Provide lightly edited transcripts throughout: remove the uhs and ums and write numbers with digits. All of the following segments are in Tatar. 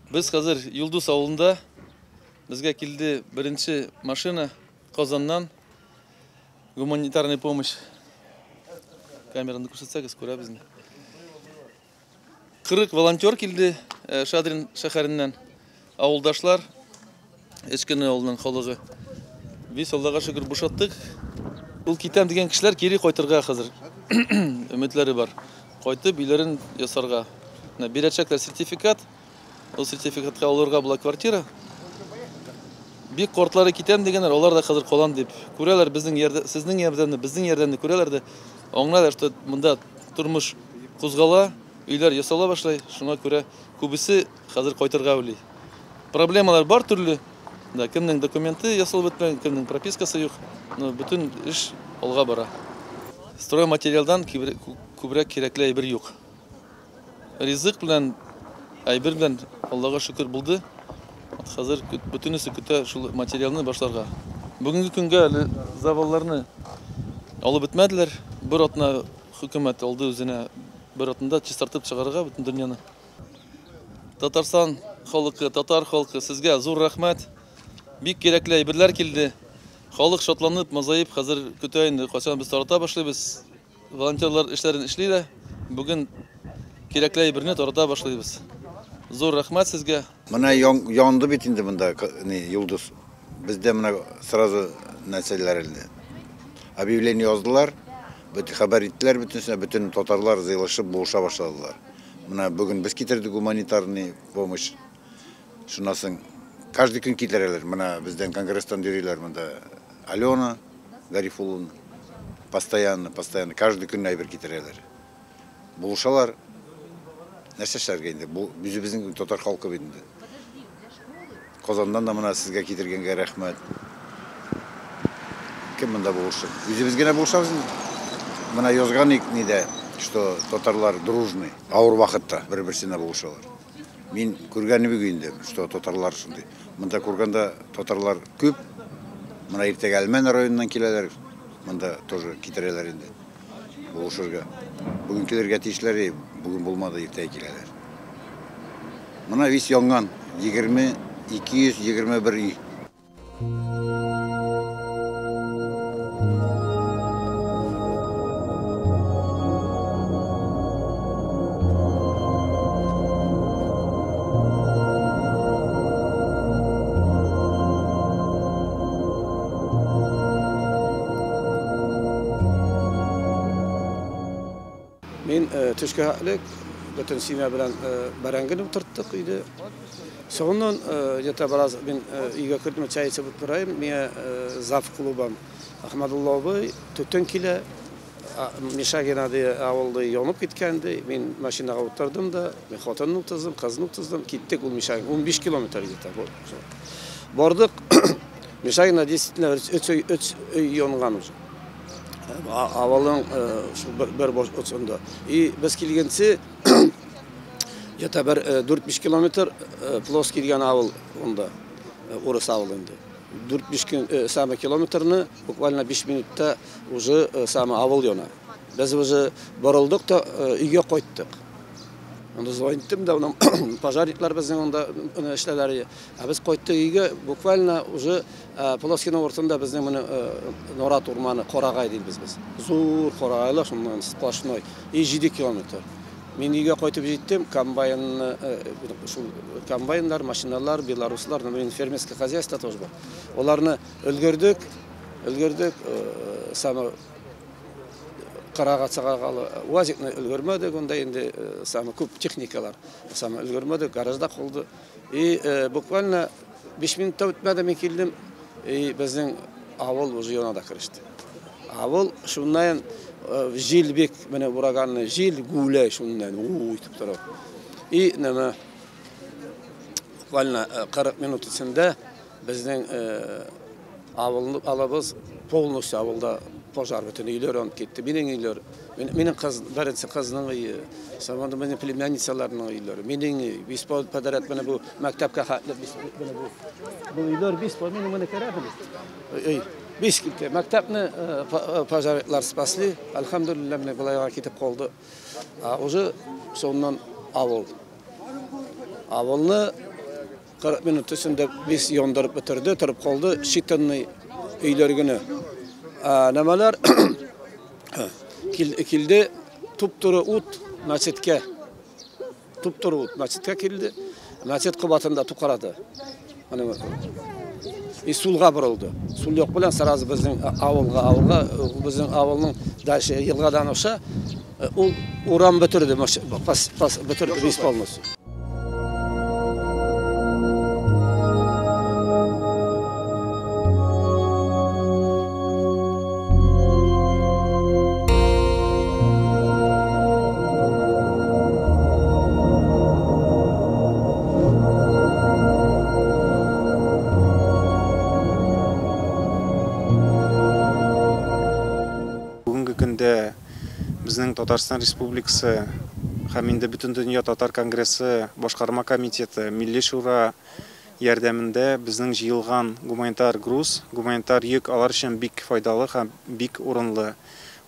Без хәзер Йолдыз авылында. Безгә килде беренче машина Казаннан. Гуманитарная помощь. Камераны күрсәтсәгез, күрәбез инде. 40 волонтер килде Шадрин шәһәреннән. Авылдашлар, Эчкене авылының халыгы. Без Аллага шөкер бушаттык. Ул китәм дигән кешеләр кире кайтырга хәзер өметләре бар. Кайтып өйләрен ясарга. Менә бирәчәкләр сертификат. Ул сертификатка алырга була квартира. Бик кортлары китәм дигәннәр, алар да хәзер калам дип күрәләр безнең ярдә, сезнең ярдәмне, безнең ярдәмне күрәләр дә аңлайлар, что монда тормыш кузгала, өйләр ясала башлый. Шуңа күрә күбесе хәзер кайтырга уйлый. Проблемалар бар төрле. Да, кемнең документы ясалып бетмәгән, кемнең пропискасы юк. Но бөтен эш алга бара. Стройматериалдан күбрәк кирәкле әйбер юк. Ризык белән, әйбер белән Аллага шөкер булды. Хәзер бөтенесе көтә шул материалны башларга. Бүгенге көнгә әле завалларны алып бетмәделәр. Бер атна хөкүмәт алды үзенә, бер атнада чистартып чыгарырга бөтен дөньяны. Татарстан халкы, татар халкы, сезгә зур рәхмәт. Бик кирәкле әйберләр килде. Халык шатланып, мазаеп хәзер көтә инде, кайчан без тарата башлыйбыз. Волонтерлар эшләрен эшли дә, бүген кирәкле әйберне тарата башлыйбыз. Зур рәхмәт сезгә. Менә янды бит инде монда не, Йолдыз. Бездә менә сразу нәрсәләр инде. Объявление яздылар, бөтен хәбәр иттеләр бөтенесенә, бөтен татарлар җыелышып булыша башладылар. Менә бүген без китердек гуманитарный помощь. Шуннан соң каждый көн китерәләр. Менә бездән конгресстан йөриләр монда Алена Гарифулловна. Постоянно, постоянно, каждый көн әйбер китерәләр. Булышалар. Нәрсә эшләргә инде? Бу үзебезнең татар халкы бит инде. Казаннан да менә сезгә китергәнгә рәхмәт. Кем монда булышыр? Үзебез генә булышабыз инде. Менә язган ик нидә, что татарлар дружный, авыр вакытта бер-берсенә булышалар. Мин күргәнем юк инде, что татарлар шундый. Монда күргәндә татарлар күп. Менә иртәгә Әлмән районыннан киләләр. Монда тоже китерәләр инде булышырга. Бүген килергә тиешләр, бүген булмады, иртәгә киләләр. Менә весь янган 221 өй. Мин төшкә хәтлек бөтен семья белән бәрәңгене утырттык өйдә. Соңыннан где-то бераз мин өйгә кердем, чәй эчеп утырайым. Миңа зав клубым Ахмадулла абый төтен килә. Мишагина ди авылда янып киткән ди. Мин машинага утырдым да, мин хатынны утырдым, кызны утырдым. Киттек ул Мишагин. 15 километр где-то. Бардык. Мишагина действительно өч өй янган уже. Авылның шул бер баш очында. И без килгәнче где-то бер дүрт-биш километр плоский дигән авыл унда, урыс авылы инде. Дүрт-биш көн самый километрны буквально 5 минутта уже самый авыл яна. Без уже борылдык та өйгә кайттык. Анда звониттем да, унан пожарниклар безнең унда эшләләр. Ә без кайттык өйгә, буквально уже Плоскиның уртында безнең моны Норат урманы, Карагай дибез без. Зур карагайлар, шуннан сплошной. И 7 километр. Мин өйгә кайтып җиттем, комбайнны, шул комбайннар, машиналар, белоруслар, ну, фермерское хозяйство тоже бар. Аларны өлгердек, өлгердек, самы карага чыгаргалы УАЗикны өлгермәдек, унда инде самы күп техникалар, самы өлгермәдек, гаражда калды. И буквально 5 минут та үтмәде, мин килдем, и безнең авыл уже яна да кереште. Авыл шуннан җил бик, менә ураганны җил гүләй шуннан, у итеп тора. И нәмә буквально 40 минут эчендә безнең авылны алабыз, полностью авылда пожар, бөтен өйләр янып китте. Минем өйләр, минем кыз, беренче кызның өе, соңында минем племянницаларның өйләре, минем өй, биш подряд менә бу мәктәпкә хәтле биш, менә бу, бу өйләр биш, минем менә керә бит. Өй, биш китте. Мәктәпне пожарлар спасли, альхамдулилла, менә болайга китеп калды. А уже соңыннан авыл. Авылны 40 минут эчендә без яндырып бетерде, торып калды, считанный өйләр генә. Нәмәләр килде, туп-туры ут мәчеткә. Туп-туры ут мәчеткә килде. Мәчет кабатында тукрады. И сулга борылды. Сул як белән сразу безнең авылга, безнең авылның дальше елгадан аша ул урам бетерде, бетерде весь полностью. Безнең Татарстан Республикасы һәм инде Бөтендөнья Татар Конгрессы Башкарма комитеты, Милли Шура ярдәмендә безнең җыелган гуманитар груз, гуманитар йөк алар өчен бик файдалы һәм бик урынлы.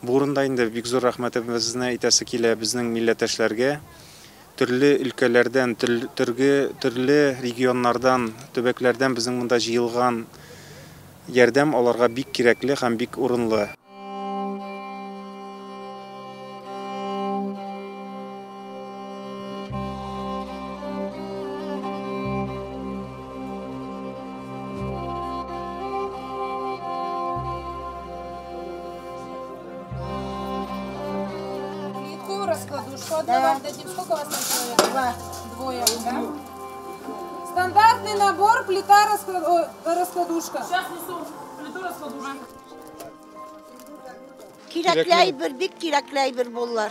Бу урында инде бик зур рәхмәтебезне әйтәсе килә безнең милләттәшләргә. Төрле өлкәләрдән, төрле регионнардан, төбәкләрдән безнең монда җыелган ярдәм аларга бик кирәкле һәм бик урынлы. Раскладушку одну вам дадим. Сколько у вас там человек? Два. Двое, да? Стандартный набор, плита, раскладушка. Сейчас несу плиту, раскладушку. Кирәкле әйбер, бик кирәкле әйбер буллар.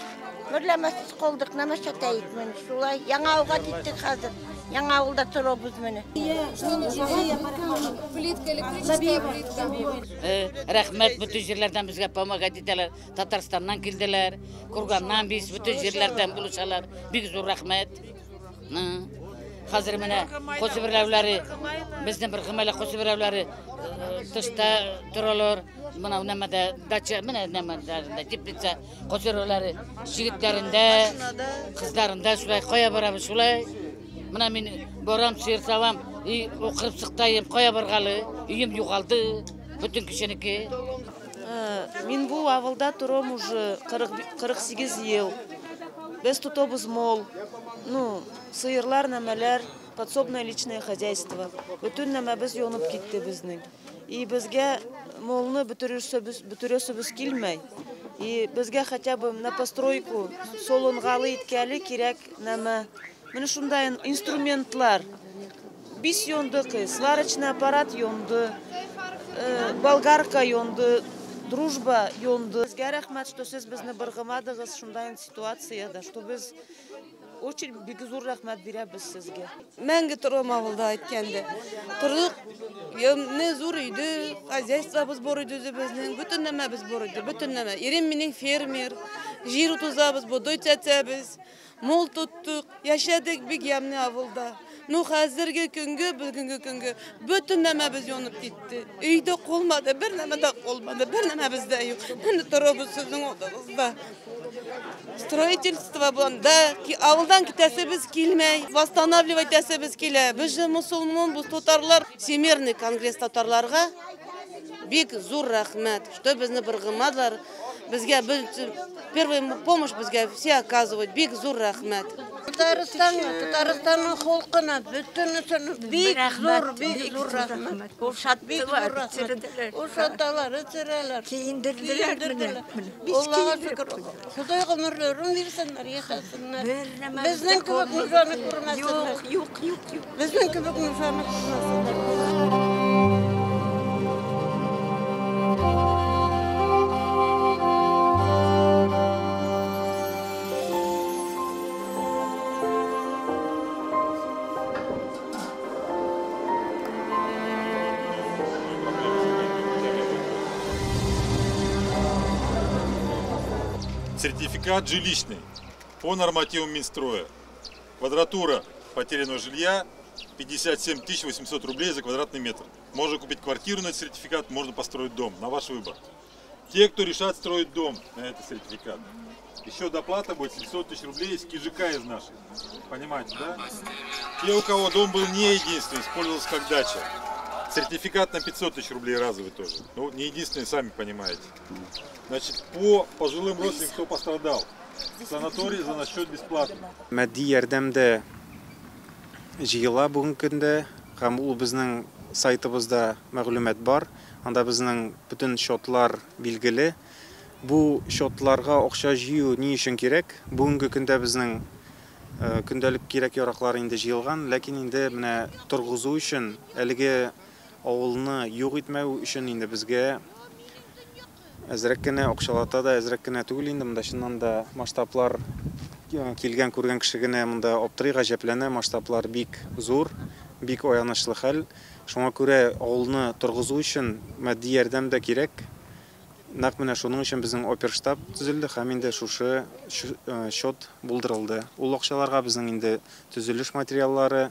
Берләмәсез калдык, нәмә чәтәйек менә. Шулай яңа авылга киттек хәзер. Яңа авылда торабыз менә. Плитка, электрическая плитка. Рәхмәт, бөтен җирләрдән безгә помогать итәләр. Татарстаннан килделәр, Курганнан без бөтен җирләрдән булышалар. Бик зур рәхмәт. Хәзер менә кайсыберләүләре, безнең бер гамәлә кайсыберләүләре тышта торалар. Менә нәмәдә дача, менә нәмәдә теплица, кайсыберләре җегетләрендә, кызларында шулай кая барабыз шулай. Менә мин барам, сыер савам, и укырып сыктайым, кая баргалы, өем югалды, бөтен кешенеке. Мин бу авылда торам уже 48 ел. Без тотобыз мол. Ну, сыерлар, нәмәләр, подсобное личное хозяйство. Бөтен нәмәбез янып китте безнең. И безгә молны бөтерәсебез килмәй. И безгә хотя бы на постройку солонгалы иткәле кирәк нәмә. Менә шундай инструментлар. Бис янды, сварочный аппарат янды, болгарка янды, дружба янды. Безгә рәхмәт, что сез безне быргымадыгыз шундай ситуациядә, что без очень бик зур рәхмәт бирәбез сезгә. Мәңге торам авылда әйткәндә. Тордык, не зур иде, хозяйствобыз бар иде үзебезнең, бөтен нәмәбез бар иде, бөтен нәмә. Ирем минем фермер, җир утызабыз, бодай чәчәбез, мол тоттык, яшәдек бик ямьле авылда. Ну, хәзерге көнгө, бүгенге көнгө бөтен нәмәбез янып китте. Өйдә калмады, бер нәмә дә калмады, бер нәмәбез дә юк. Менә торабыз сезнең алдыгызда. Строительство буланда, авылдан китәсебез килмәй, восстанавливать итәсебез килә. Без же мусульман, без татарлар. Всемирный конгресс татарларга бик зур рәхмәт, что безне быргымадылар. Безгә первая помощь безгә все оказывают. Бик зур рәхмәт. Татарстан, Татарстанның халкына бөтенесен бик зур рәхмәт. Ошаттылар, ошаттылар, эчерәләр. Киендерделәр менә. Аллага шөкер. Ходай гомерләрен бирсеннәр, яшәсеннәр. Безнең кебек нужаны күрмәсеннәр. Юк, юк, юк. Безнең кебек нужаны күрмәсеннәр. Сертификат жилищный по нормативам Минстроя. Квадратура потерянного жилья 57 800 рублей за квадратный метр. Можно купить квартиру на этот сертификат, можно построить дом, на ваш выбор. Те, кто решат строить дом на этот сертификат. Еще доплата будет 700 тысяч рублей из КЖК из нашей. Понимаете, да? Те, у кого дом был не единственный, использовался как дача. Сертификат на 500 тысяч рублей разовый тоже. Ну, не единственный, сами понимаете. Значит, по пожилым родственникам, кто пострадал, санаторий за наш счет бесплатно. Матди ярдәм дә җыела бүгенге көндә, һәм ул безнең сайтыбызда мәгълүмат бар. Анда безнең бөтен счетлар билгеле. Бу счетларга акча җыю ни өчен кирәк? Бүгенге көндә безнең көндәлек кирәк-яраклар инде җыелган, ләкин инде менә торгызу өчен, әлеге авылны юк итмәү өчен инде безгә әзрәк кенә акчалата да, әзрәк кенә түгел инде. Монда чыннан да масштаблар килгән күргән кеше генә монда аптырый, гаҗәпләнә. Масштаблар бик зур, бик аянычлы хәл. Шуңа күрә авылны торгызу өчен матди ярдәм дә кирәк. Нәкъ менә шуның өчен безнең оперштаб төзелде һәм инде шушы счет булдырылды. Ул акчаларга безнең инде төзелеш материаллары,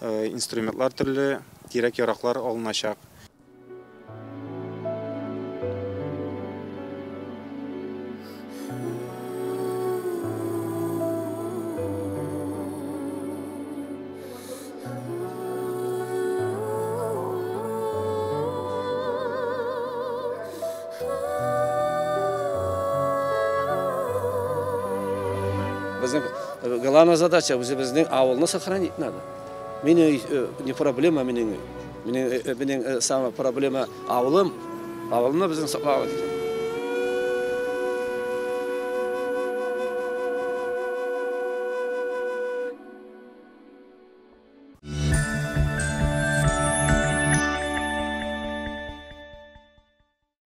инструментлар төрле, кирәк-яраклар алыначак. Безнең главная задача үзебезнең авылны сохранить надо. Минем не проблема минем. Минем самая проблема авылым. Авылны безнең саклау.